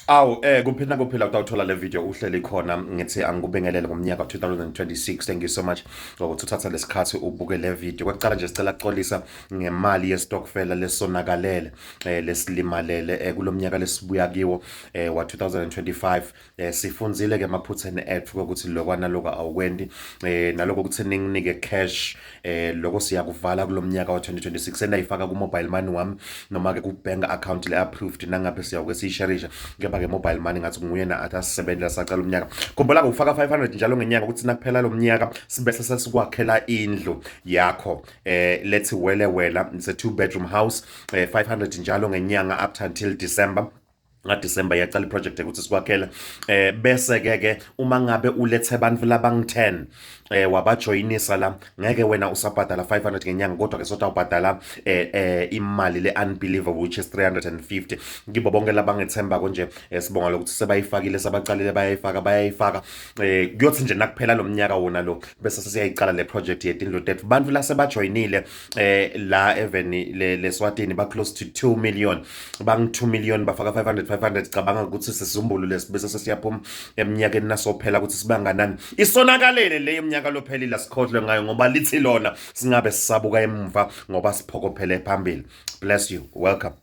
Awu eh kuphinda kuphila utawuthola le video uhleli khona. Ngithi angikubingelele ngomnyaka 2026. Thank you so much ngokuthi uthatha lesikhathi ubuke le video. Kwekuqala nje sicela kuxolisa ngemali yestokfela lesonakalele, lesilimalele kulomnyaka lesibuya kiwo wa 2025. Sifundzile ke emaphutheni ethu ukuthi lokwana lokho awukwendi, naloko ukuthi ninginike cash, lokho siyakuvala kulomnyaka wa 2026. Enayifaka ku mobile money wami noma ke ku bank account le approved, nangabe siyawuke siyisharisha, kepha ke mobile money ngathi nguyena athi asisebenzela sacala umnyaka. Khumbula ke ufaka 500 njalo ngenyanga ukuthi nakuphela lo mnyaka sibese sesikwakhela indlu yakho, lethi wele wela. It's a two bedroom house. 500 njalo ngenyanga up to until December. NgaDecember iyaqala iproject ukuthi sikwakhele, bese ke ke uma ngabe ulethe abantu labangu 10, wabajoyinisa la, ngeke wena usabhadala 500 ngenyanga, kodwa ke sota ubhadala imali le unbelievable, which is 350 kibo bonke labangethemba konje. Sibonga lokuthi sebayifakile, sabaqalile bayayifaka, bayayifaka. Kuyothi nje nakuphela lo mnyaka wona lo bese sesiyayiqala le project yetindlu tethu. Bantu la sebajoyinile la even le leSwatini ba close to 2 million, bang 2 million bafaka 500 500. Cabanga ukuthi sesizumbulu lesi bese sesiyaphuma eminyakeni nasophela ukuthi sibanganani. Isonakalele le iminyaka lophelile, sikhohlwe ngayo ngoba lithi lona singabe sisabuka emva ngoba siphokophele phambili. Bless you, welcome.